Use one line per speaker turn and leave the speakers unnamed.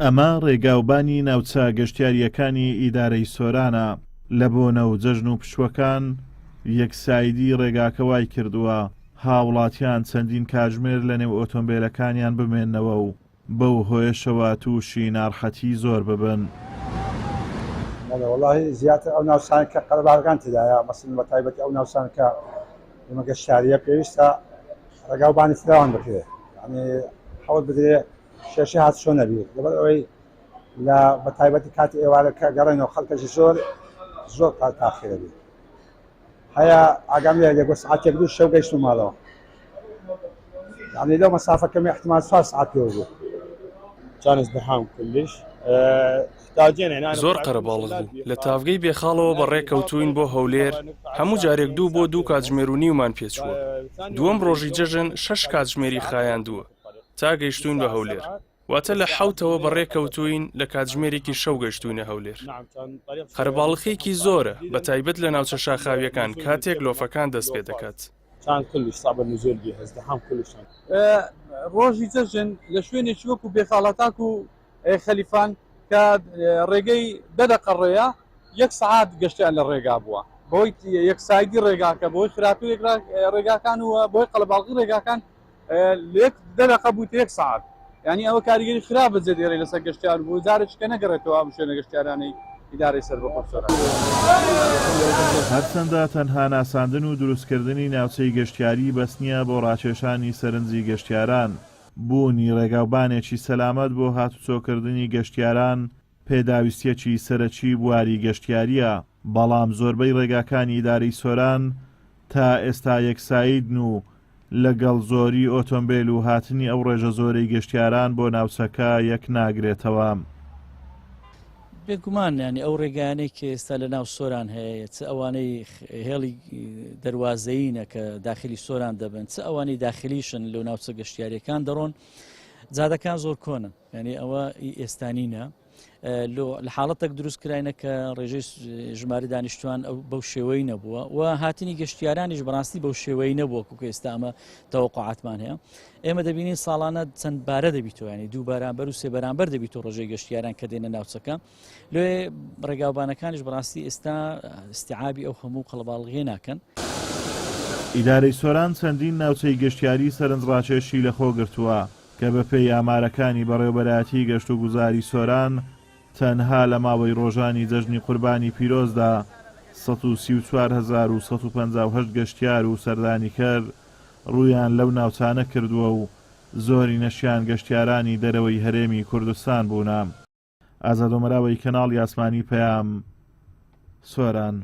ئەمە ڕێگاوبانی ناوچە گەشتیارییەکانی ئیدارەی سۆرانە، لە بۆنە و جەژن و پشووەکان یەکسایدی ڕێگاکە وایکردووە هاوڵاتیان چەندین کاژمێر لەنێو ئۆتۆمبێلەکانیان بمێننەوە و بەو هۆیەشەوە تووشی ناڕحەتی زۆر ببن.
بەڵێ وەڵاهی زیاتر ئەو ناوچانە کە قەرەباڵغیان تێدایە مەسەلەن بە تایبەتی ئەو ناوچانە کە ئێمە گەشتیارییە پێویستە ڕێگاوبانی فراوان بکرێ یعنی حەوت بدرێ کێشەی هاتوچۆ نەبی لەبەر ئەوەی لە بە تایبەتی کاتی ئێوارە کە گەڕێنەوە خەڵکەکی زۆر زۆر کات تاخیرە بی هەیە ئاگام لێ لێ بۆ سعاتێک دوو شەو گەیشتم ماڵەوە یعنی لەو مەسافە کەمی احتمال چوار سعات پێوە بوو
كان ازدحام كلش اه، احتاجينا يعني
زۆر قەرەباڵغ بوو لە تاڤگەی بێخاڵەوە بەڕێ کەوتووین بۆ هەولێر هەموو جارێک دوو بۆ دوو کاتژمێر و نیومان پێچووە دووەم ڕۆژی جەژن شەش کاتژمێری خایاندووە تا گەیشتووین بە هەولێر واتە لە حەوتەوە بەڕێ کەوتووین لە کاتژمێرێکی شەو گەیشتووینە هەولێر. قەرەباڵخییەکی زۆرە، بە تایبەت لە ناوچە شاخاوییەکان کاتێک لۆفەکان دەست پێ دەکات.
ڕۆژی جەژن لە شوێنێکی وەکو بێخاڵە تاکو خەلیفان کە ڕێگەی دە دەقە ڕێیە یەک سەعات گەشتیان لە ڕێگا بووە بەهۆی یەکسایدی ڕێگاکە بەهۆی خراپی ڕێگاکان و بەهۆی قەڵەباڵغی ڕێگاکان لە یەک دە دەقە بوویتە یەک سەعات یانی ئەوە کاریگەری خراپ بەجێ دێڵێ لەسەر گەشتیار بوو جارێکی کە نەگەڕێتەوە ئەم شوێنە گەشتیارانەی ئیدارەی سەربەخۆ سۆران.
هەرچەندە تەنها ناساندن و دروستکردنی ناوچەی گەشتیاری بەس نییە بۆ ڕاکێشانی سەرنجی گەشتیاران، بوونی ڕێگاوبانێکی سەلامەت بۆ هاتوچۆکردنی گەشتیاران پێداویستییەکی سەرەکی بواری گەشتیارییە، بەڵام زۆربەی ڕێگاکانی ئیدارەی سۆران تا ئێستا یەکسایدن و لەگەڵ زۆری ئۆتۆمبێل و هاتنی ئەو ڕێژە زۆرەی گەشتیاران بۆ ناوچەکە یەک ناگرێتەوە.
بێگومان یانی ئەو ڕێگایانەی کە ئێستا لە ناو سۆران هەیە چ ئەوانەی هێڵی دەروازەیینە کە داخلی سۆران دەبن چ ئەوانەی داخلیشن لەو ناوچە گەشتیاریەکان دەڕۆن جادەکان زۆر کۆنن یعنی ئەوە ئێستا نینە لە حاڵەتێک دروست کراینە کە ڕێژەی ژمارە دانیشتوان ئەو بەو شێوەی نەبووە و هاتنی گەشتیارانیش بەڕاستی بەو شێوەی نەبووە کوکە ئێستا ئەمە تەوەقعاتمان هەیە ئێمە دەبینین ساڵانە چەند بارە دەبیتەوە ینی دوو بەرامبەر و سێ بەرامبەر دەبیت و ڕێژەی گەشتیاران کە دێنە ناوچەکە لێ ڕێگاوبانەکانیش بەڕاستی ئێستا استیعابی ئەو هەموو قەڵەباڵغیە ناکەن.
ئیدارەی سۆران چەندین ناوچەی گەشتیاری سەرنجڕاکێشی لەخۆگرتووە، کە بەپێی ئامارەکانی بەڕێوەبەرایەتی گەشتوگوزاری سۆران تەنها لە ماوەی ڕۆژانی جەژنی قوربانی پیرۆزدا 134158 گەشتیار و سەردانیکەر ڕوویان لەو ناوچانە کردووە و زۆرینەشیان گەشتیارانی دەرەوەی هەرێمی کوردستان بوونە. ئازاد ئۆمەراوەی کەناڵی ئاسمانی پەیام، سۆران.